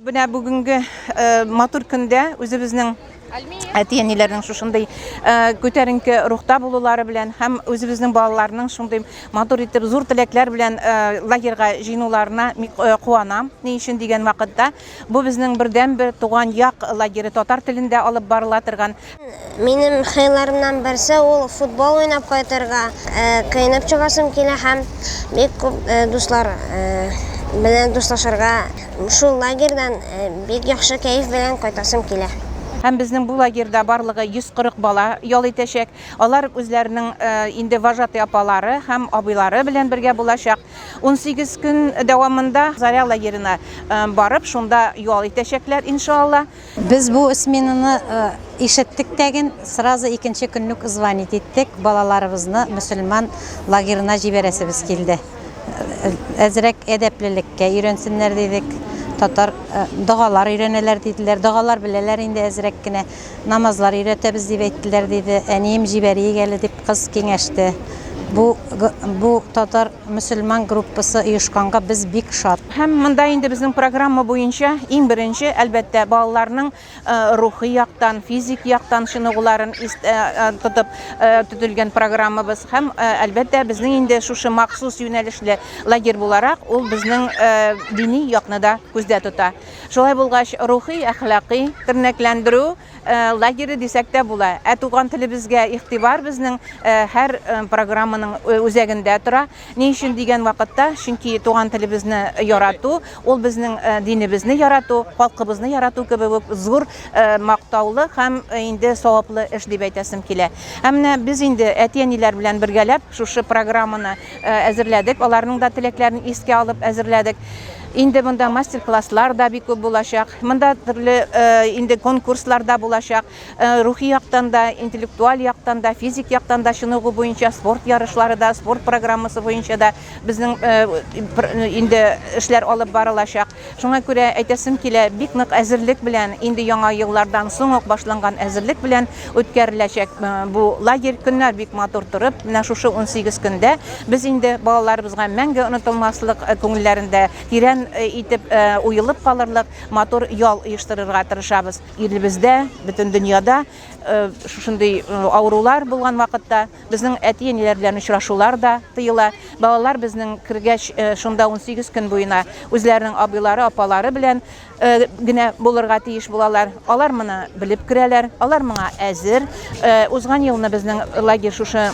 Менә бүгенге матур көндә үзебезнең әти-әниләрнең шушындый күтәренке рухта булулары белән һәм үзебезнең балаларның шундый матур итеп зур теләкләр белән лагерьга җыенуларына бик куанам. Ни өчен дигән вакытта, бу безнең бердәнбер туган як лагере татар телендә алып барыла торган. Минем хыялларымнан берсе ул футбол уйнап кайтырга. Коенып чыгасым килә һәм бик күп дуслар белән дуслашырга. Шул лагерьдан бик яхшы кәеф белән кайтасым килә. Һәм безнең бу лагерьда барлыгы 140 бала ял итәчәк. Алар үзләренең инде вожатый апалары һәм абыйлары белән бергә булачак. 18 көн дәвамында Заря лагерена барып, шунда ял итәчәкләр, иншалла. Без бу сменаны ишеттек тәген, сразу икенче көнне үк звонить иттек, балаларыбызны мөселман лагерына җибәрәсебез килде. Әзрәк әдәплелеккә өйрәнсеннәр дидек. Татар догалар өйрәнәләр диделәр. Догалар беләләр инде әзрәк кенә. Намазлар өйрәтәбез дип әйттеләр диде. Әнием җибәриек әле дип кыз киңәште. Бу бу татар мөселман группасы оешканга без бик шат. Һәм монда инде безнең программа буенча иң беренче, әлбәттә, балаларның рухи яктан, физик яктан чыныгуларын тотып төзелгән программабыз. Һәм, әлбәттә, безнең инде шушы махсус юнәлешле лагерь буларак, ул безнең дини якны да күздә тота. Шулай булгач, рухи, әхлакый тернәкләндерү лагере дисәк тә була. Ә туган телебезгә игътибар безнең һәр программаның үзәгендә тора. Ни өчен дигән вакытта, чөнки туган телебезне ярату, ул безнең динебезне ярату, халкыбызны ярату кебек үк зур мактаулы һәм инде саваплы эш дип әйтәсем килә. Һәм менә без инде әти-әниләр белән бергәләп шушы программаны әзерләдек, аларның да теләкләрен искә алып әзерләдек. Инде монда мастер-класслар да бик күп булачак. Монда төрле инде конкурслар да булачак. Рухи яктан да, интеллектуаль яктан да, физик яктан да чыныгу буенча спорт ярышлары да, спорт программасы буенча да безнең инде эшләр алып барылачак. Шуңа күрә әйтәсем килә, бик нык әзерлек белән, инде яңа еллардан соң ук башланган әзерлек белән үткәреләчәк бу лагерь. Көннәр бик матур торып, менә шушы 18 көндә без инде балаларыбызга мәңге онытылмаслык, күңелләрендә тирән итеп уелып калырлык матур ял оештырырга тырышабыз. Илебездә, бөтен дөньяда шушындый авырулар булган вакытта безнең әти-әниләр белән очрашулар да тыела. Балалар безнең кергәч шунда 18 көн буена үзләренең абыйлары, апалары белән генә булырга тиеш булалар. Алар моны белеп керәләр, алар моңа әзер. Узган елны безнең лагерь шушы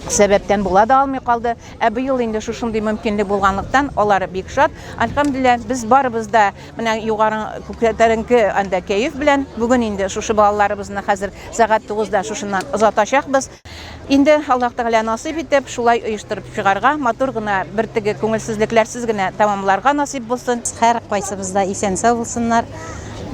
сәбәптән була да алмый калды. Ә быел инде шушындый мөмкинлек булганлыктан алар бик шат. Альхамдулилла, без барыбыз да менә югары күтәренке анда кәеф белән бүген инде шушы балаларыбызны хәзер сәгать 9-да шушыннан озатачакбыз. Инде Аллаһ Тәгалә насыйп итеп, шулай оештырып чыгарга, матур гына бер теге күңелсезлекләрсез генә тәмамларга насыйп булсын. Һәр кайсыбыз да исән-сау булсыннар,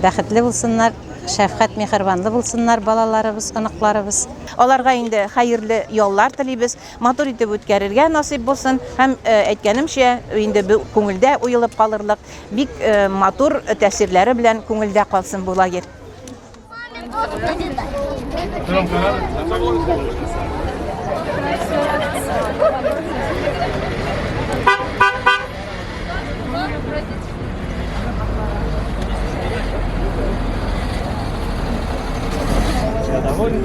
бәхетле булсыннар, шәфкать миһербанлы булсыннар балаларыбыз, оныкларыбыз. Аларга инде хәерле яллар телибез. Матур итеп үткәрергә насыйп булсын һәм, әйткәнемчә, инде күңелдә уелып калырлык бик матур тәэсирләре белән күңелдә калсын бу лагерь. Я доволен.